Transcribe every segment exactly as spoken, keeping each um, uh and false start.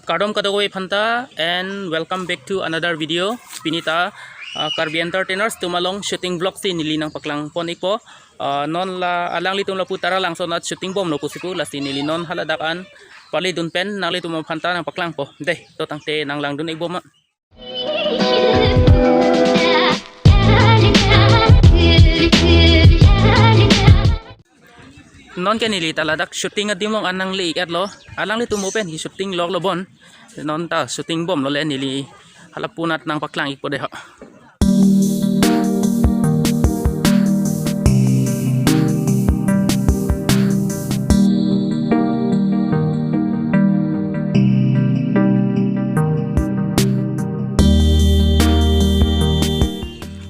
Kardom kadokave aphanta and welcome back to another video. Pini ta, uh, Karbi Entertainers atum along shooting vlog si neli nangpaklang pon ikpo. Uh, non la alanglitum lapu Taralangso anat shooting bomlo pusi pu, lasi neli non haladak an pali dun pen nanglitum aphanta nangpaklangpo. Dei, to tangte nanglangdun ikbom ma. Non ke neli ta ladak shooting adim along an nangle-etlo. Alanglitum open hi shooting loklo bon. Non ta shooting bomlo le, neli halapu anat nangpaklang ikpo dei ho.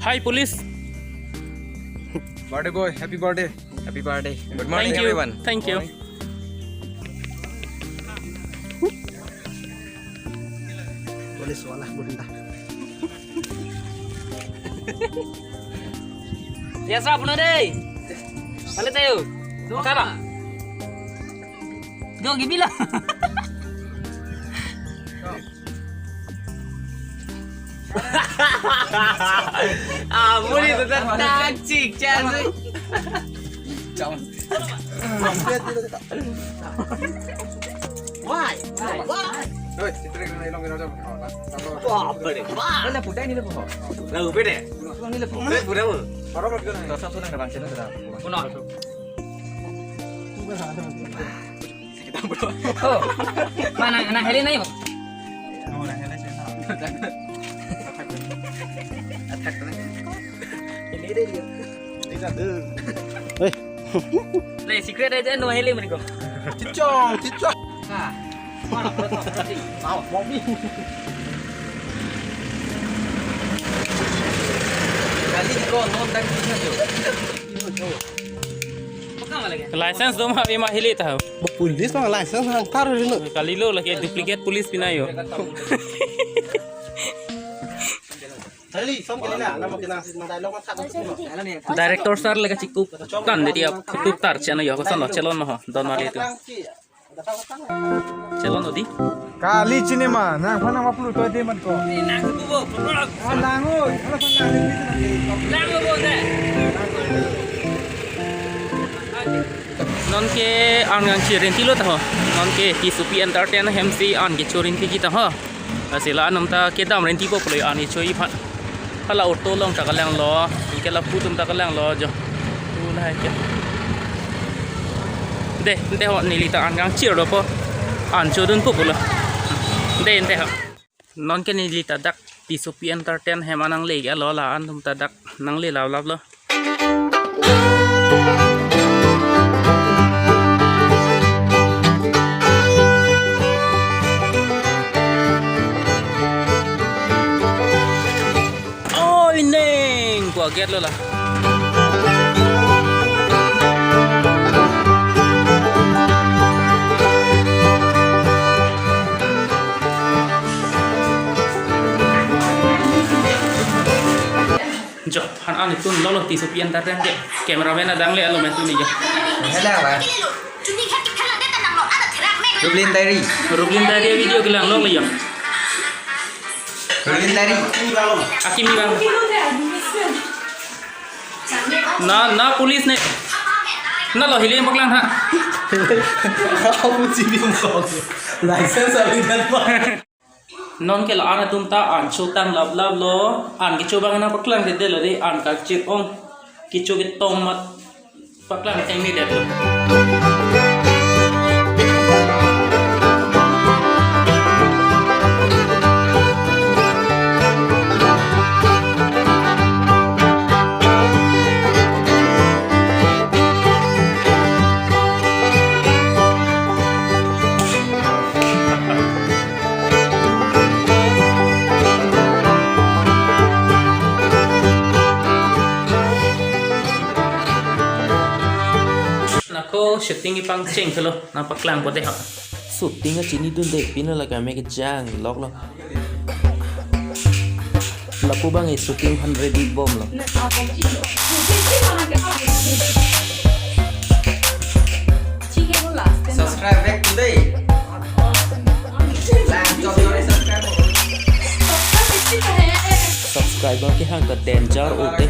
Hi police. Birthday boy, happy birthday. Happy birthday. Good morning, Thank you. everyone. Thank you. Police wala gunda. Biasa apa deh? Balik tayo. Salah. Dong gibila. Ah, muli tu tak cik cik. Why? Why? Hoi, sitri kena ilong kena jam. Wah, apa deh? Wah. Mana putih ni lepo? Lagu pede. Ni lepo. Pede pura mo. Parang lagi na. Dosa tu nang bang sila tu. Kuno. Oh. Mana anak Helen ayo? Ini deh dia. Ini dah deh. Hei. Le, secret aja no Helen mereka. Cicong, cicong. Nah. Mana foto seperti? Mau, mau bi. Kali ko non tak bisa jo. License doma ave ma Helen ta. Bo police ma license hang tar ri no. Kalilo lake duplicate police pinayo. Kali som kali na, nama kena sis madai lo kan satu tu. Director sir le kachikup tan dei dia kutup tar channel yo koson lo chelon mo ho don mali tu. Chelon odi. Kali cinema, nang phana ma plu to de man ko. Nang tu bo, plu. Ah, nang oi, ala phana nang ni. Nang bo de. Non ke an nangchirinti lo ta ho. Non ke T S O P Entertain hem si an kechorinti kita ho. Lasi la atum ta kedam rinti po pulo an kecho-i aphan. Hala auto along ta kalanglo, anke lapu atum ta kalanglo jo. Tu lahai ke. Dei, dei ho neli ta an nangchir dopo. An chodun po pulo. Dei, dei ho. Non ke neli ta dak T S O P Entertain hem an nangle-etlo, la an atum ta dak nangle laplaplo. Oi neng, ko a-gate lo la. Jo, han an itum lo lo T S O P Entertain ke. Cameraman adang le alo metu ni jo. Hello, ba. Rublin Diary. Rublin Diary video kelang lo le jo. Rublin Diary. Akim ni bang. Na, na police ne. Na lo Helen paklang ha. Kamu sih bingung. License abi dan pak. Non ke la an atum ta an chotang laplaplo, an kecho abang nangpaklangdedetlo dei, an kachir-ong kecho ketong amat paklangthek ni detlo. Nako shooting ipangcheng kelo, nangpaklangpo dei ha. Shooting achinidunde, pino la kame kejang loklo. Lapu abang e shooting aphan ready bomlo. Subscribe back today. Ka danger ode.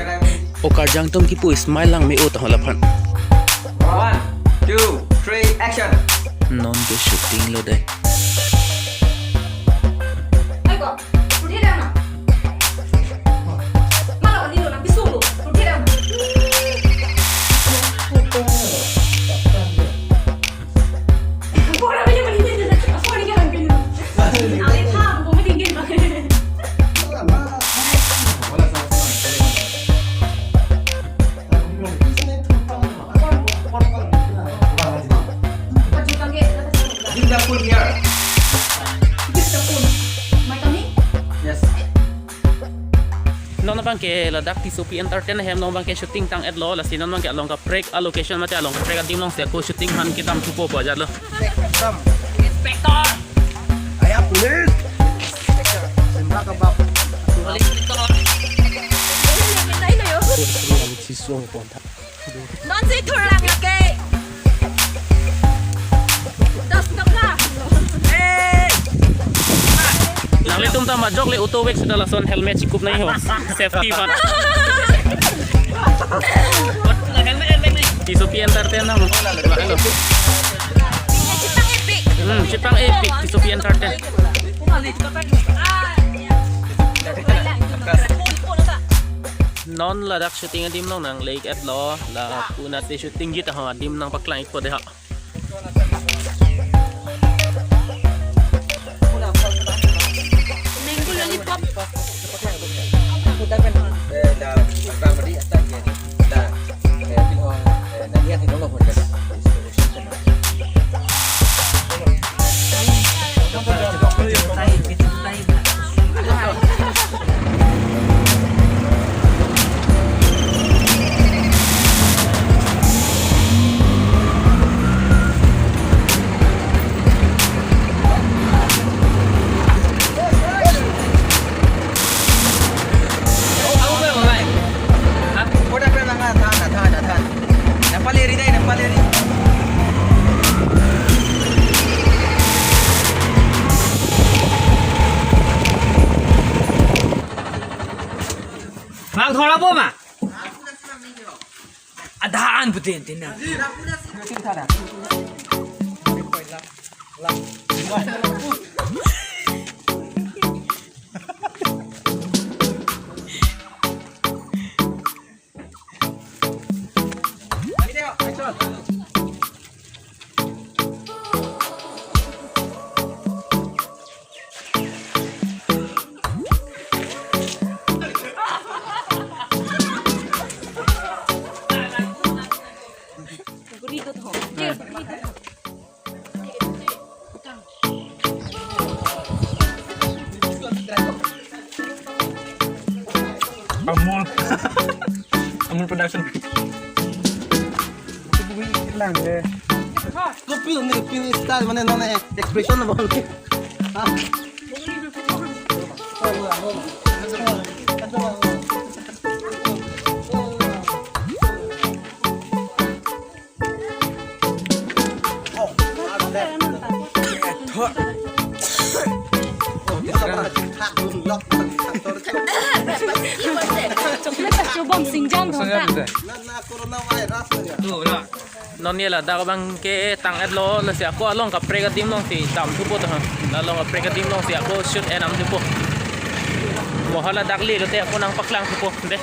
O karjang atum kipu smile lang me-o ta hala aphan. One, two, three, action. Non ke shooting lo dei. Aiko, puthe dam na. Malo ni lo na, bisu lo, puthe dam na. Bora beli beli beli. Sorry, kan, kan. Ale tha, bo ma tingin ba. Yes. Non abang ke ladak Tissopi Entertain ahem non abang ke shooting tang-et lo, lasi non abang ke along kaprek a location mate along kaprek adim along si ako shooting aphan kedam thupo pu ajat lo. Inspector. Inspector. Aya police. Inspector. Sembra kabab. Police inspector. Sisong pon tha. Non si thurlang lake. Das gapla. Hey. Nanglitum ta majok le auto wek seta lason helmet chikup nai ho. Safety aphan. Helmet, helmet ni. Tissopi Entertain nang. Chipang epic. Hmm, chipang epic. Tissopi Entertain. Non ladak shooting adim along nang lek-et lo, la punate shooting jit ahong adim nang paklang ikpo dei ha. Mango lollipop. Lang thora po ma? Adhan putin tin na. Amul. Amul Production. Lang dei. Ko pil ni, pil style mane non expression na bol. Ha? Chocolate ta chobom singjang dong ta. Non ye ladak abang ke tang-et lo, lasi ako along kaprek adim along si dam thupo ta. Along kaprek adim along si ako shoot enam thupo. Mo hala dak le lote ako nang paklang thupo dei.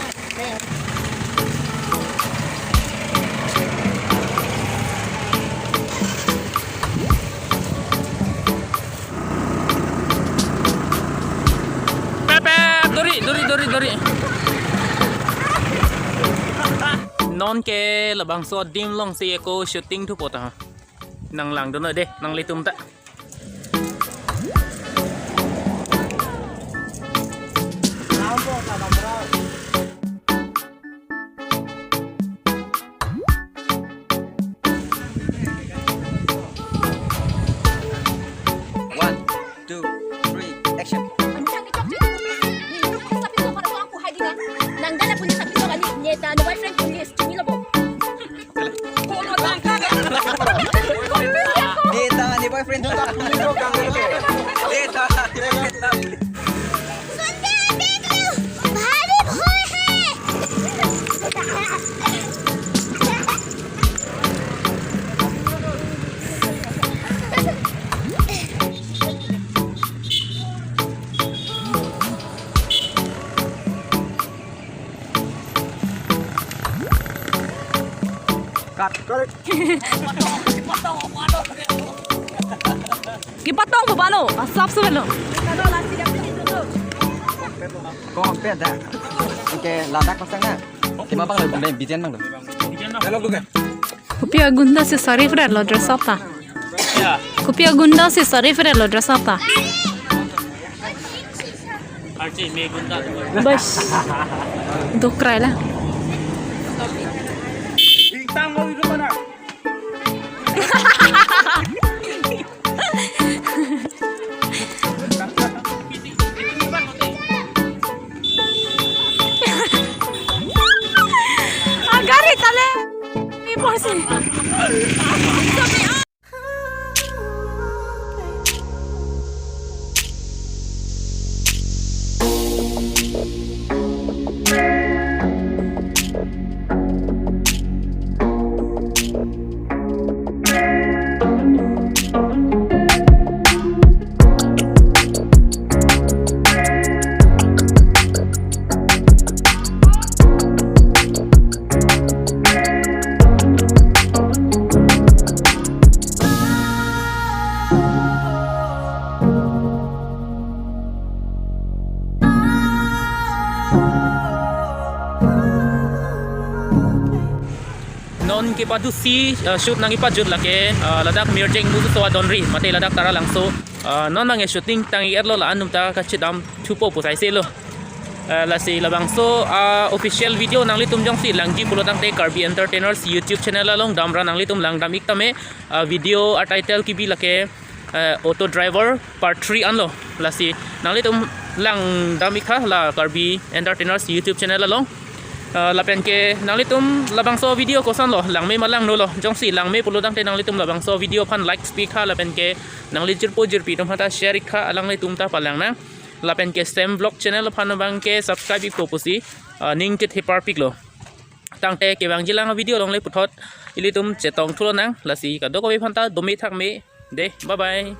Pepe, dori, dori, dori, dori. Non ke labangso adim along si ako shooting thupo ta. Nang langdun dei, nanglitum ta. One, two, three, action. Nang dala punya sapi so kani, nyeta, no boyfriend punya, cumi lebo. Ni tangan ni boyfriend. Kepatong po ba no? Asap sudah lo. Kong pe dah. Oke, ladak pasang na. Kima bang lo, bijan bang lo. Kopi agunda si sari fred lo dress up ta. Ya. Kopi agunda si sari fred lo dress up ta. Archie, me gunda. Bas. Dukrai la. Agari tale. Ini porsi. Non kepado si, uh, shoot nangkepajut lake, uh, ladak Mirjeng musu so adonri, mate ladak Taralangso, uh, non nange shooting tang-et lo la-an atum ta kachedam thupo pu sai se lo. Uh, lasi labangso, uh, official video nanglitum jongsi langji pulo tangte Karbi Entertainers YouTube channel along damra nanglitum langdam ik tame, uh, video a-title kebi lake, uh, Auto Driver Part three anlo. Lasi nanglitum langdam ik tha la Karbi Entertainers YouTube channel along. Uh, lapen ke nanglitum labangso video koson lo, langme ma langno lo. Jongsi langme pulo tangte nanglitum labangso video aphan like pi ik tha, lapen ke nangli jirpo jirpi atum aphanta share ik tha, alanglitum ta palang nang. Lapen ke Sam Vlog channel aphan abang ke subscribe ikpo pusi, uh, ning chethe parpik lo. Tangte kevangji lang video along le puthot ilitum chetong thu lonang, lasi kadokave aphanta dome thakme de, bye bye.